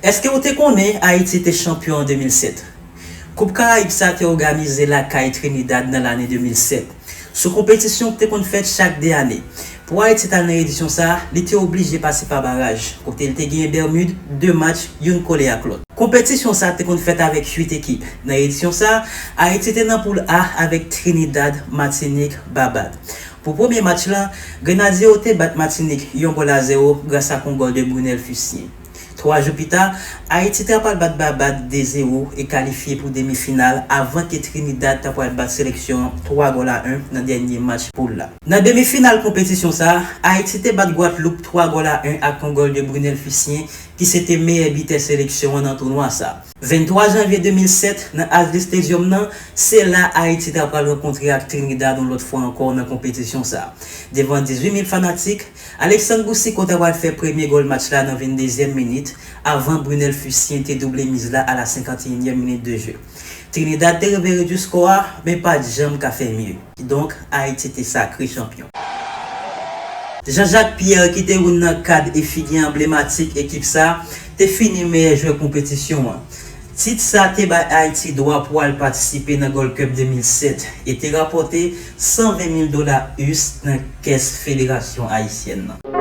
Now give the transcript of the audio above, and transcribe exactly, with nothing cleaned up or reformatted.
Èske w te konnen Ayiti te chanpyon an de mil sèt? Koup Karayib sa te òganize lakay Trinidad nan lane de mil sèt, sou konpetisyon ki te konn fèt chak de ane. Pou Ayiti t al nan edisyon sa, li te oblije pase pa baraj, kote l te genyen Bèmid, de match, youn kole ak lòt. Konpetisyon sa te konn fèt avèk uit ekip. Nan edisyon sa, Ayiti te nan poul A avèk Trinidad, Matinik, Babad. Pou premye match lan, Grenadye yo te bat Matinik yon gòl a zewo gras ak yon gòl de Brunel Fucien. Twa jou pita, Ayiti ta pral bat Babad de zewo e kalifye pou demi final avan ke Trinidad ta pral bat seleksyon an twa gòl a en nan dènye match poul la. Nan demi final konpetisyon sa, Ayiti te bat Gwadloup twa gòl a en ak yon gòl de Brunel Fucien ki se te meyè bitè seleksyon an nan tounwa sa. Venntwa janvye de mil sèt, nan Azli Stadium nan, se la Ayiti ta pral rankontre ak Trinidad yon lòt fwa ankò nan konpetisyon sa. Devan dizuit mil fanatik, Alexandre Boucicault ta pral fè premye gòl match la nan venndezyèm minit, avan Brunel Fucien te double miz la a la senkanteyinyèm minit de jeu. Trinidad te rive redui skò a, men pa t janm ka fè mye. Kidonk, Ayiti te sakre chanpyon. Jean-Jacques Pierre, ki te youn nan kad e figi anblematik ekip sa, te fini meyè jwè konpetisyon an. Tit sa te bay Ayiti dwa pou al patisipe nan Gold Cup de mil sèt e te rapòte san ven mil dola U S nan kès federasyon ayisyèn nan.